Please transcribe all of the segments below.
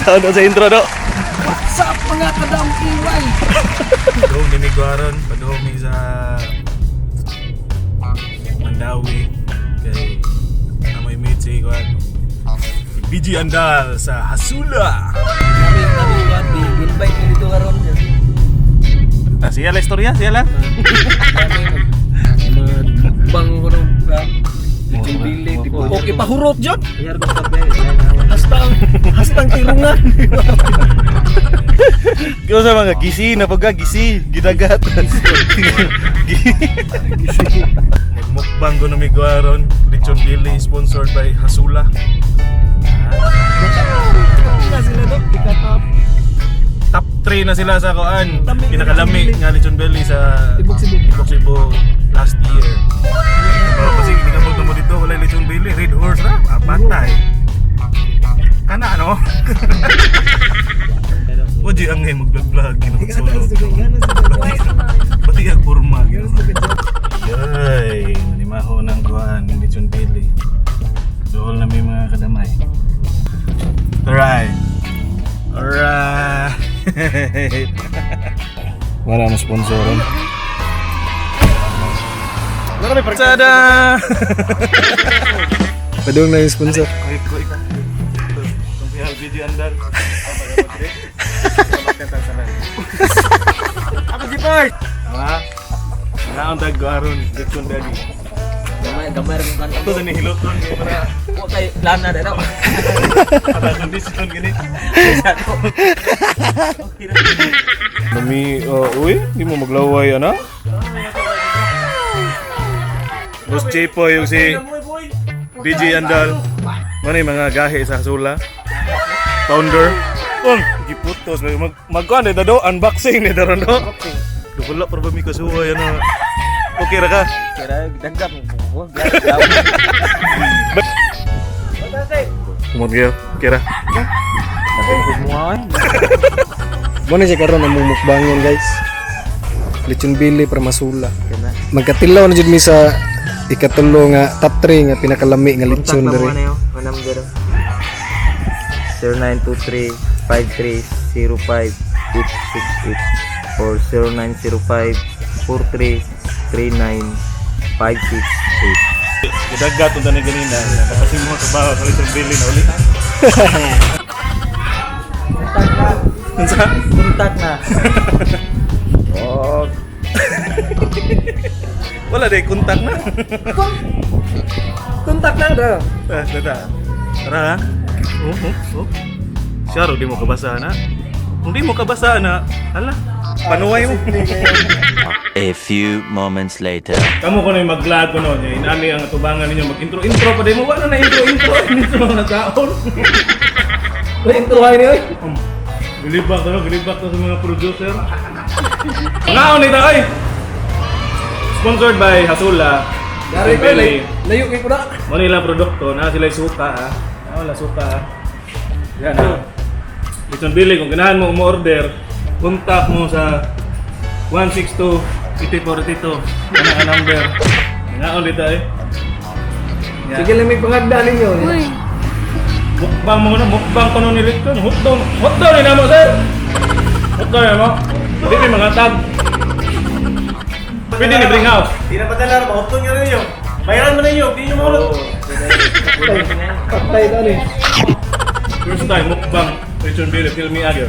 Sound sa intro do. What's up, mga kadam iway? Padung ni Miguaron, padung mi sa Mandawi kay amoy meet si Kuan. Si BG Andal sa Hasula. Kami kami kuan invite ni dito karon. Ah, siya la istorya, siya la. Kami magmukbang ko nung lechon bili. Okay, pahurot jud. Hastang hastang tirungan. Kaya sa mga gisi na pagka gisi, gidagat. Magmukbang ko na Miguaron, Lechon Billy sponsored by Hasula. Na sila do, ikatap. Top 3 na sila sa kuan. Lami nga Pinakalami lechon nga lechon belly sa Tibok Cebu. Tibok Cebu last year. Oh, kasi hindi ka mo dito, wala lechon belly, Red Horse ra, ah, patay. Kana ano? Wajib ang ngayon mag-vlog-vlog, ginoo solo. Pati ang kurma. Yay! Manimaho ng kuan, lechon belly. Dool na may mga kadamay. Alright. Alright. Wala mo sponsoran. Tada! Padung na yung sponsor. Video andal. Ako si Park. Tama? Naon tag aron lechon belly. Gamay, gamay rin kan. Ito sa nihiloton kay para Wa kay lana dara. para kondisyon gini. Nami, uy, di mo maglaway ana. Boss Chepo yung si DJ Andal. Mano yung mga gahi sa Sula. Founder. Oh, giputos mag magkuan ni dado unboxing ni daron do. Wala pa ba mi kasuway ano. Okay ra ka. Kira dagdag mo. Kumot kayo. Okay ra. Mo na siya karon ang mumukbangon, guys. Lechon bili para masula. Magkatilaw na jud mi sa ikatulo nga top 3 nga pinakalami nga lechon Contact diri. na mo na yun. Ang number. 0923 5305 868 or 0905 43 39 568. Gidagat unta ni ganina. Nakasimmo sa baho sa litong bili na uli. Unsa? Contact na. Oh, Wala day kontak na. Kontak lang daw. Ah, tata. Tara ha. Oh. Siya di mo kabasa na. Kung di mo kabasa na, hala, panuway mo. A few moments later. Kamu ko na yung mag-vlog ko no, inani ang atubangan ninyo mag-intro-intro pa di mo wala na intro-intro nito mga taon. Intro kayo ni oy. Gilibak to, no? Gilibak to sa mga producer. Ngaon nito ay. Sponsored by Hasula. Dari ko Billy. layo kay kuda. Mo nila produkto na sila suka ha. Ah, wala suka ha. Yan ha. Lechon Billy, kung ganahan mo umorder, contact mo sa 162 8482. Ano ang number? Ngaon dito eh. Yan. Sige lang may pangagda ninyo. Uy, Mukbang mo na, mukbang ko nun ni Lechon. Hotdog, hotdog ni namo sir. Hotdog ni namo. Hindi may mga tag. Pwede ni bring house. Di na padala, mahutong nyo ninyo. Bayaran mo ninyo, di nyo mahulog. Patay ta ni. First time, mukbang Lechon Billy, kill me agyo.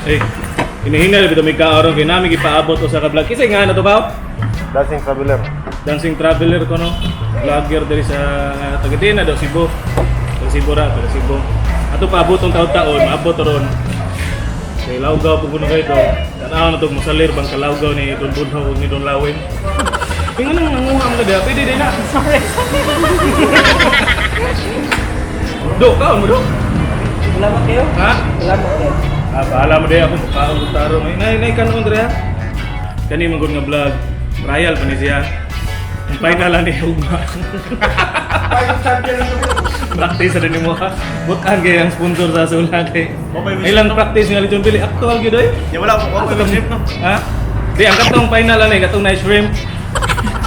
Eh, hinihingal bitaw may kaorong kay nami gipaabot usa ka vlog. Kisay nga na to ba? Dancing Traveler. Dancing Traveler ko no. Vlogger diri sa Tagatina do Cebu. Taga Cebu ra, taga Cebu. Ato paabot tong taon-taon, maabot ron. Kay Lawgaw po kuno kayo to. Tanaw na to musalir bang kalawgaw ni Don Bunho ug ni Don Lawin. Tingnan nang nanguha mo ka diha, pwede din na. Sorry. Do, kaon mo do. Salamat kayo. Ha? Salamat kayo. Ah, bahala mo din ako mukhaon kong tarong. Ay, nay, nay, kanon dre ha. Kani man gud nga vlog. Trial pa ni siya. Ang final lang ni Ugma. Practice ra ni mo ha. Butan kay ang sponsor sa sula kay. Ilang practice nga lechon pili actual gyud oy. Ya wala ko, wala ko shrimp no. Ha? Di ang katong final ani katong nice shrimp.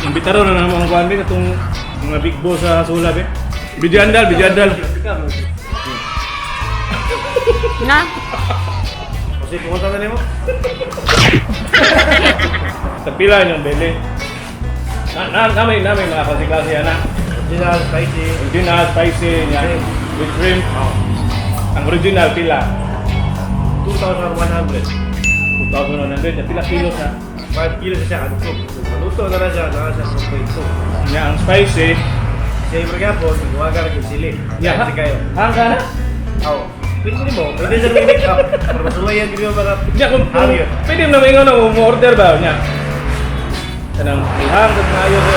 Imbitaro na naman ang kuan be katong mga big boss sa sula be. Video andal, video andal. Na? Kasi pumunta na nimo. Sa pila yung bili. Na, na, namin mga klase-klase yan na. Original, spicy. Original, spicy, yan. With shrimp. Oh. Ang original, pila. 2,100. 2,100. Yan, pila kilos na. 5 kilos siya, ano ko. Maluto na na siya, na siya 2.2. Nya, ang spicy. Siyempre nga po, gumaga rin yung sili. Nya, Kasi kayo. Hangga na. Oh. Pwede mo, pwede sa make up. Para masulayan yun yung mga Nya, kung Hangyo. pwede mo na maingon na mo order ba? Nya. Kanang ihang, kung maayo ko.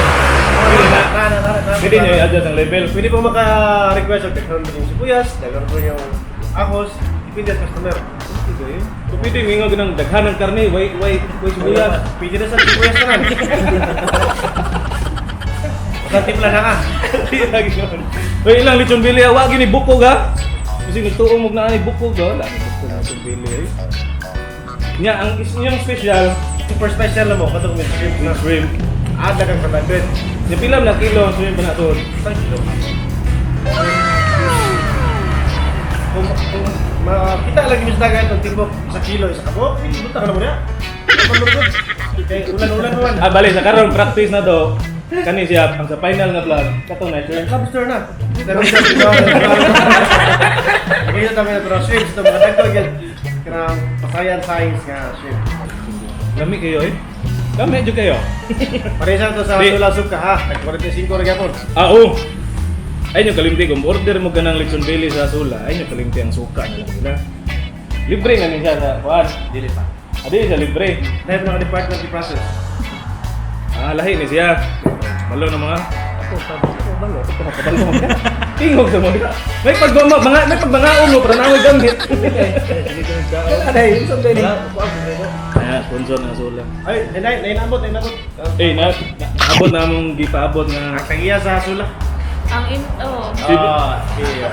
Pwede na. Pwede nyo i-adjust ang level. Pwede po maka-request og daghan po yung sibuyas, daghan po yung ahos, depende sa customer. Pwede eh. Kung pwede mingon ko ng daghan ng karne, way, way, way sibuyas. Pwede na sa sibuyas na lang. Basta timpla na ka. Di lagi yun. Uy, ilang lechon bili, wa gini bukog ha. Kasi nagtuo mo na ani bukog ha. Wala ni bukog na lechon bili eh. Nya ang is niyang special Super special na mo, katong may shrimp na. yung shrimp. Ah, daghang 500. Nya pila na kilo ang shrimp na to. Isang kilo. Kung makita lagi mo sa dagat ang tibok sa kilo isa kabo, buta ka na mo niya. Malugod. Kay ulan-ulan man. Ah, bali sa karon practice na to. Kani siya ang sa final nga vlog katong na shrimp. Lobster na. Lobster na. Kaya kami na pero shrimp ito mga dagko gyud. Kanang pasayan size nga shrimp. Lami kayo eh. Lami jud kayo. Parehas to sa Di. Tula Suka ha. Tag 45 ra gyapon. Ah, oh. Ay nyo kalimti kung order mo ganang lechon bili sa Sula, ay nyo kalimti ang suka na lang nila. Libre na ni siya sa kuan. Dili pa. Adi siya libre. Dahil na department di process. Ah, lahi ni siya. Balo na mga. Ako, sabi ko, balo. Ako, nakabalo mo. Tingog sa mga. May pagbama, mga, may pagbangaon mo, pero naway gamit. Wala na yun, sabay ni. Kaya, sponsor na sula. Ay, nay nay nabot, nay nabot. Eh, na, naabot na among gipaabot nga. Ang tagiya sa Sula. Ang in... Oh. Si,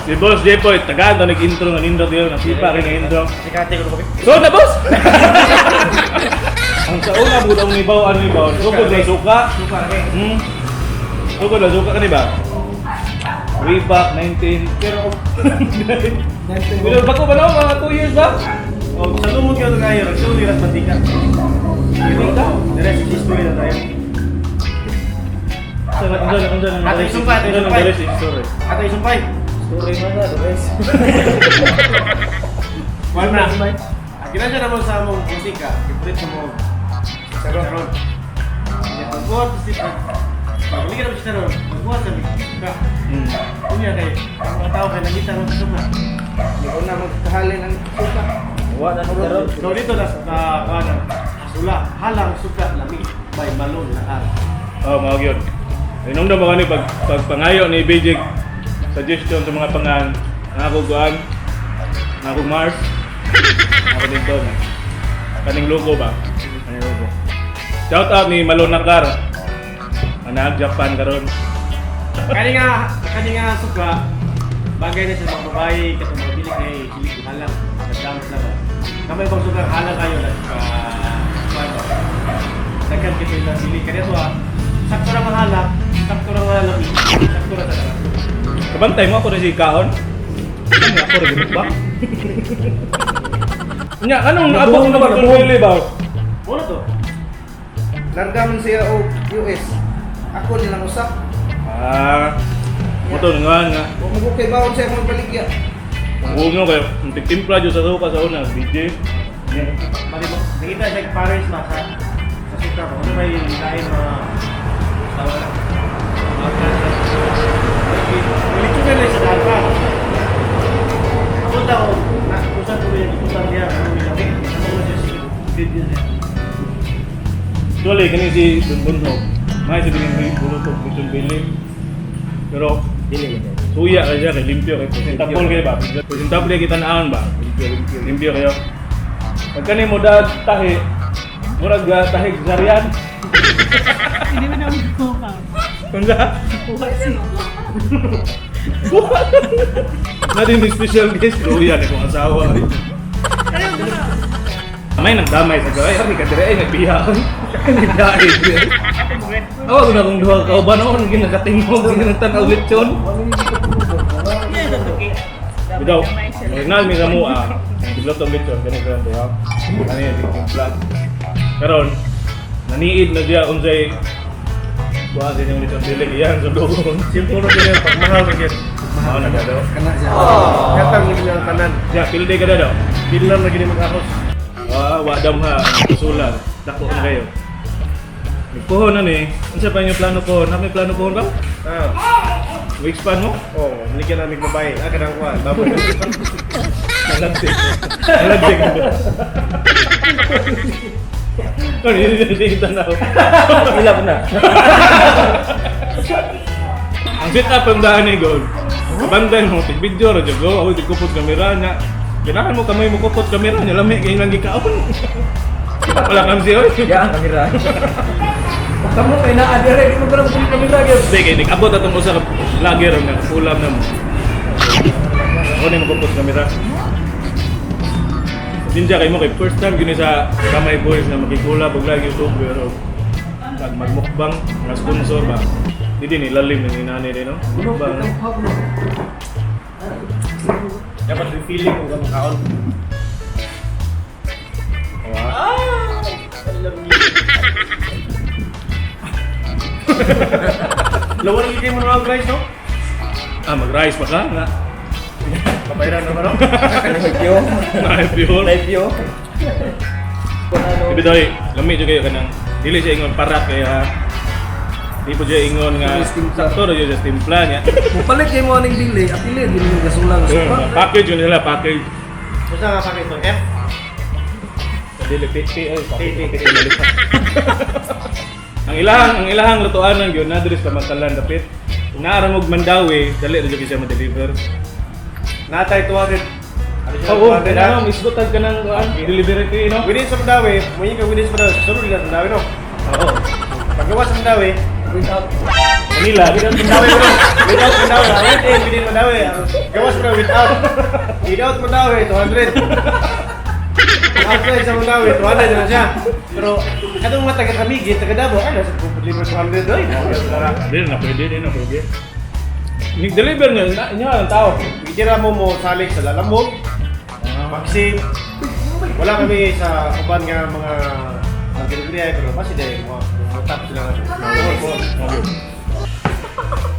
si Boss Jepoy, tagaan na nag-intro nga nindot yun. Nasipa rin ang intro. Sikate ko kopi. So na, boss! Ang sa una, bukod ang nibaw, ano nibaw? Sukod na suka. Suka kay. Sukod na suka ka ni ba? Way back 19. Pero Pero bago ba na mga 2 years ba? oh, sa lumot kayo kayo, nagsuwi ras mantika. Mantika? The rest is history na tayo. Unsa Ato isumpay, ato isumpay. Story. Ato isumpay. Story man na, guys. Wala na. Gina siya naman sa among musika, ipulit sa mo. Sa ron. Kaya pagbuhat sa sipag, pagbalik na siya ron, magbuhat sa suka. Kunya kay, ang mga tao kay nangita ron sa suka. Hindi ko na magkahalin ang suka. Wa na karon. So dito na sa kana, sula, halang suka lami by Malon Laar. Oh, mao gyud. Inumdum mo kani pag pagpangayo ni Bijig suggestion sa mga pangan, ang ako kuan, ang ako Mars, ang ako dito na. Kaning logo ba? Kaning logo. Shout out ni Malon Nakar. Anag Japan karon. Kani nga suka, bagay na sa mga babae kasi mga dili kay dili ko halang, nagdamot na ba. Kamay bang suka halang kayo like uh, daghan kita yung dili kani to ah. Sakto ra mahalak, sakto ra mahalak, sakto ra sa tanan. Kabantay mo ako na si Kaon. Ano ako rin ba? Nya, anong naabot mo naman ba? Ba? Muna to. Larga man siya o US. Ako nilang usak. Ah, mo to nga nga. Huwag mo ko kay bawon siya akong baligya. Huwag mo kayo, ang tigtimpla dyan sa suka sa una, DJ. Mali mo, nakita siya Paris ba sa suka ko. Ano ba yung lain mga tawag na? Mga Ulit ka na sa daan. Ako daw, na, kung saan ko yung ikutan niya, ano yung lami, ano mo siya, sige, video niya. Actually, kani si Don Bunso, may sa biling bulutog, Lechon Bili. Pero, Dili lang. suya kayo siya, kay limpyo, kay presentable kayo ba? Presentable kita naan ba? Limpyo, limpyo. Limpyo kayo. Pag kani mo dad tahi, murag tahig zarian. Hindi mo naman kuha. Kung sa? Kuha siya. Buhat! Natin yung special guest, luya ni kong asawa. Eh. May nagdamay sa gaway, ay kadire ay nagbiya. Ay nagbiya. Awa ko na kung duha ka ba noon ginakatingog ginagtan-aw lechon. Iya, sa tuki. Bidaw, original mi sa mua. Giglutong lechon kani karon diha. Kani yung timpla. Karon naniid na diya unsay kuha sa inyong lechon dili iyan sa dugon. Simple na din pag mahal na gyud. Mao na daw. Kana siya. Katang gid ang tanan. Ya, pilde ka na daw. Bilang na gid mag-ahos. Ah, wadam ha, sulan. Dako na kayo. Nagpuhon na ni. Unsa pa inyong plano pohon? Na may plano pohon ba? Ah. Mo-expand mo? Oh, ligyan namin babae. Ah, kanang kuan. Baboy. Nalagtig. Nalagtig. Ano yun yung tanaw? Ilap na. Ang sit up ang daan ni Gold. Kabandan mo, tig-video ra jud go. Ako tig-kupot kamera niya. Ganahan mo kamay mo kupot kamera niya lami kay ilang gikaon. Wala kang siya. Oy. Ya, ang kamera. Kamu kay naa dire, di mo ba lang kamera gyud. Hindi, kay nag-abot atong usa ka vlogger nga ulam na mo. Ako na yung magpupos kamera. Ninja kay mo kay first time gini sa Kamay Boys na makikula og live YouTuber o nag magmukbang nga sponsor ba. Di din ilalim ni nanay din no. Mukbang. Dapat yung feeling kung gano'ng kaon. Wa. Lawan lagi kayo mo ng rice, no? Ah, mag-rice pa ka nga. Babayaran na ba, no? Live Live Live view. Ibi daw, lami jud kayo kanang dili siya ingon parak kaya di po siya ingon nga sakto ra jud sa timpla niya. Mupalit kay mo aning dili, apili din yung gasulang Yun, suka. Package yun nila, package. Basta nga pakit ito, F. Dili P P ay P, P, P. Ang ilahang lutuan ng yun na diri sa Pamagkalan dapit. Kung naara mo og Mandawi, dali ra jud siya ma-deliver. Natay 200. Ano siya, Oo, 200, ha? ano, isgotag ka ng kuan, delivery fee no. Within sa Mandawi, muingin ka within sa Mandawi, susunod nila sa Mandawi, no? Oo. Paggawa sa Mandawi, Without Manila. without Mandawi, bro. Without Mandawi, ang went in within Mandawi. Ang gawas mo na without. Without Mandawi, 200. Outside sa Mandawi, 200 na siya. Pero, katong mga taga-Camiguin, taga-Davao, ano, sa deliver 200 doy. Dili na pwede, dili na pwede. Ni-deliver niya, na, niya ang tao. Itira mo mo salik sa lalamog, Maxim. Wala kami sa uban nga mga nagdelivery pero basta dahil mga mga top sila nga.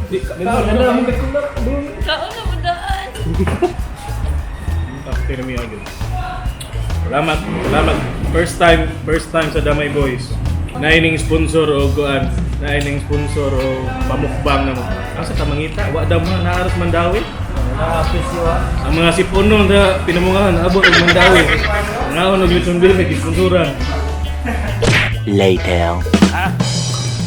Di, na mo Kaon na mo daan. Tinamiya yun. Salamat, salamat. First time sa Damay Boys. Naining sponsor o kuan, naining sponsor o pamukbang na mo. Asa ka mangita? Wa daw mga naaros Mandawi. Ang mga sipunon sa pinamungahan abot og Mandawi. Ngaon og Lechon Bill kay sponsoran. Later. Ha?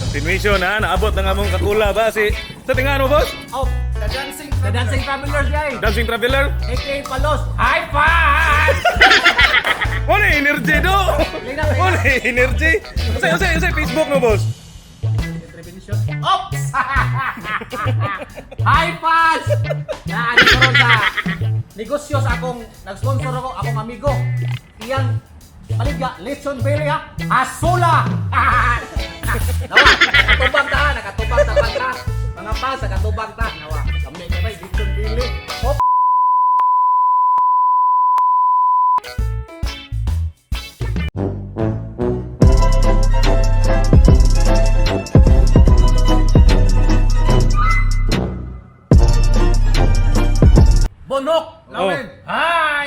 Continuation ha, naabot na nga mong kakula ba si sa tingan mo boss? Oh, the dancing travelers guys. Dancing Traveler? AKA Palos. High five! Wala energy do. Wala energy. Usay usay usay Facebook no boss. Oops! Hi, Pals! Na, ano ko ron sa negosyo sa akong, nag-sponsor ako, akong amigo. Iyang paligya, Lechon Belly ha, Asula! Nawa, nakatubang ta, ha, nakatubang ta, ta. Mga fans, nakatubang ta. Nawa, kami ka ba, Lechon Belly. Hop! Bonok! Oh. Hi!